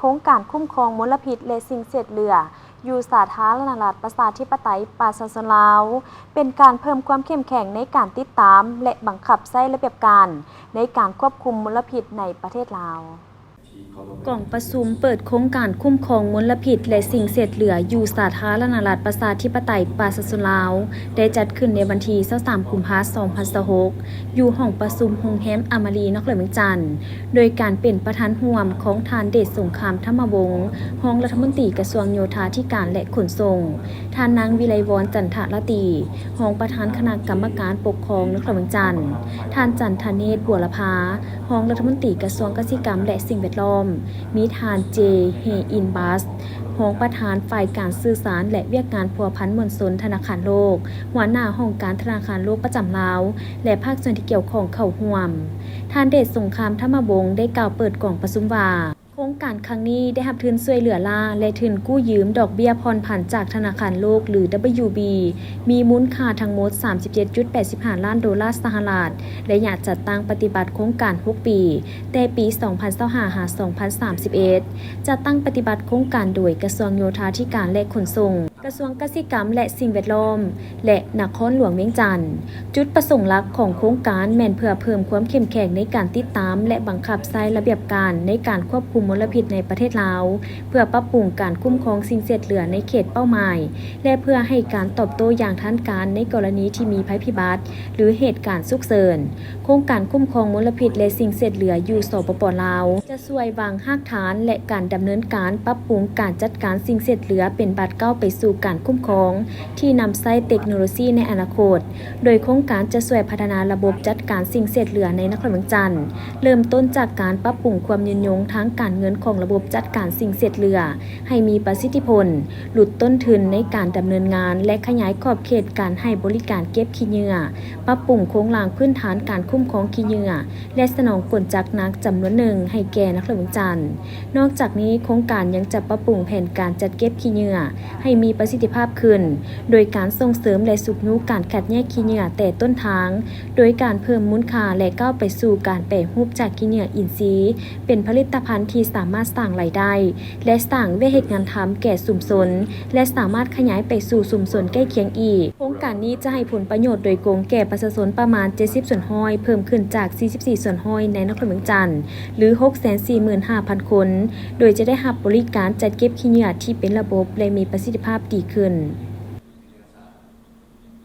ໂຄງການຄຸ້ມຄອງມົນລະພິດ ແລະ ສິ່ງເສດເຫຼືອ ຢູ່ສາທາລະນະລັດ ປະຊາທິປະໄຕ ປະຊາຊົນລາວ ເປັນການເພີ່ມຄວາມເຂັ້ມແຂງໃນການຕິດຕາມ ແລະ ບັງຄັບໃຊ້ລະບຽບການໃນການຄວບຄຸມມົນລະພິດໃນປະເທດລາວ. ກອງປະຊຸມເປີດໂຄງການຄຸ້ມຄອງມົນລະພິດ ແລະ ສິ່ງເສດເຫຼືອ ຢູ່ສາທາລະນະລັດ ປະຊາທິປະໄຕ ປະຊາຊົນລາວ ໄດ້ຈັດຂຶ້ນໃນວັນທີຊາວສາມ ກຸມພາ ສອງພັນຊາວຫົກ ຢູ່ຫ້ອງປະຊຸມໂຮງແຮມອາມາຣີ ນະຄອນຫຼວງວຽງຈັນ ໂດຍການເປັນປະທານຮ່ວມຂອງທ່ານ ເດດສົງຄາມ ທຳມະວົງ ຮອງລັດຖະມົນຕີກະຊວງໂຍທາທິການ ແລະ ຂົນສົ່ງ, ທ່ານນາງ ວິໄລວອນ ຈັນທະລາຕີ ຮອງປະທານຄະນະກຳມະການປົກຄອງນະຄອນຫຼວງວຽງຈັນ, ທ່ານ ຈັນທະເນດ ບົວລະພາ ຮອງລັດຖະມົນຕີກະຊວງກະສິກຳ ແລະ ສິ່ງແວດລ້ອມ, ມີທ່ານ ເຈ ເຮອິນບັດ ຮອງປະທານຝ່າຍການສື່ສານ ແລະ ວຽກງານພົວພັນມວນຊົນທະນາຄານໂລກ, ຫົວໜ້າຫ້ອງການທະນາຄານໂລກປະຈຳລາວ ແລະ ພາກສ່ວນທີ່ກ່ຽວຂ້ອງເຂົ້າຮ່ວມ. ທ່ານ ເດດສົງຄາມ ທຳມະວົງ ໄດ້ກ່າວເປີດກອງປະຊຸມວ່າ, ໂຄງການຄັ້ງນີ້ໄດ້ຮັບທຶນຊ່ວຍເຫຼືອລ້າ ແລະ ທຶນກູ້ຢືມດອກເບ້ຍຜ່ອນຜັນຈາກທະນາຄານໂລກ ຫຼື ດັບເບິນຢູບີ ມີມູນຄ່າທັງໝົດ ສາມສິບເຈັດຈຸດແປດສິບຫ້າລ້ານໂດລາສະຫະລັດ, ໄລຍະຈັດຕັ້ງປະຕິບັດໂຄງການຫົກປີ, ແຕ່ປີສອງພັນຊາວຫ້າ ຫາ ສອງພັນສາມສິບເອັດ, ຈັດຕັ້ງປະຕິບັດໂຄງການໂດຍກະຊວງໂຍທາທິການ ແລະ ຂົນສົ່ງ, ກະຊວງກະສິກຳ ແລະ ສິ່ງແວດລ້ອມ ແລະ ນະຄອນຫຼວງວຽງຈັນ. ຈຸດປະສົງຫຼັກຂອງໂຄງການແມ່ນເພື່ອເພີ່ມຄວາມເຂັ້ມແຂງໃນການຕິດຕາມ ແລະ ບັງຄັບໃຊ້ລະບຽບການໃນການຄວບຄຸມມົນລະພິດໃນປະເທດລາວ, ເພື່ອປັບປຸງການຄຸ້ມຄອງສິ່ງເສດເຫຼືອໃນເຂດເປົ້າໝາຍ ແລະ ເພື່ອໃຫ້ການຕອບໂຕ້ຢ່າງທັນການໃນກໍລະນີທີ່ມີໄພພິບັດ ຫຼື ເຫດການສຸກເສີນ. ໂຄງການຄຸ້ມຄອງມົນລະພິດ ແລະ ສິ່ງເສດເຫຼືອຢູ່ ສປປ ລາວ ຈະຊ່ວຍວາງຮາກຖານ ແລະ ການດຳເນີນການປັບປຸງການຈັດການສິ່ງເສດເຫຼືອເປັນບາດກ້າວໄປສູ່ການຄຸ້ມຄອງທີ່ນຳໃຊ້ເຕັກໂນໂລຊີໃນອະນາຄົດ, ໂດຍໂຄງການຈະຊ່ວຍພັດທະນາລະບົບຈັດການສິ່ງເສດເຫຼືອໃນນະຄອນຫຼວງວຽງຈັນ, ເລີ່ມຕົ້ນຈາກການປັບປຸງຄວາມຍືນຍົງທາງການເງິນຂອງລະບົບຈັດການສິ່ງເສດເຫຼືອໃຫ້ມີປະສິດທິຜົນ, ຫຼຸດຕົ້ນທຶນໃນການດຳເນີນງານ ແລະ ຂະຫຍາຍຂອບເຂດການໃຫ້ບໍລິການເກັບຂີ້ເຫຍື້ອ, ປັບປຸງໂຄງລ່າງພື້ນຖານການຄຸ້ມຄອງຂີ້ເຫຍື້ອ ແລະ ສະໜອງກົນຈັກໜັກຈຳນວນໜຶ່ງໃຫ້ແກ່ນະຄອນຫຼວງວຽງຈັນ. ນອກຈາກນີ້, ໂຄງການຍັງຈະປັບປຸງແຜນການຈັດເກັບຂີ້ເຫຍື້ອໃຫ້ມີປະສິດທິພາບຂຶ້ນ, ໂດຍການສົ່ງເສີມ ແລະ ຊຸກຍູ້ການຄັດແຍກຂີ້ເຫຍື້ອແຕ່ຕົ້ນທາງ, ໂດຍການເພີ່ມມູນຄ່າ ແລະ ກ້າວໄປສູ່ການແປຮູບຈາກຂີ້ເຫຍື້ອອິນຊີ ເປັນຜະລິດຕະພັນທີ່ສາມາດສ້າງລາຍໄດ້ ແລະ ສ້າງວຽກເຮັດງານທຳແກ່ຊຸມຊົນ ແລະ ສາມາດຂະຫຍາຍໄປສູ່ຊຸມຊົນໃກ້ຄຽງອີກ. ໂຄງການນີ້ຈະໃຫ້ຜົນປະໂຫຍດໂດຍກົງແກ່ປະຊາຊົນປະມານເຈັດສິບສ່ວນຮ້ອຍ, ເພີ່ມຂຶ້ນຈາກສີ່ສິບສີ່ສ່ວນຮ້ອຍໃນນະຄອນຫຼວງວຽງຈັນ ຫຼື ຫົກແສນສີ່ໝື່ນຫ້າພັນຄົນ, ໂດຍຈະໄດ້ຮັບບໍລິການຈັດເກັບຂີ້ເຫຍື້ອທີ່ເປັນລະບົບ ແລະ ມີປະສິດທິພາບດີຂຶ້ນ.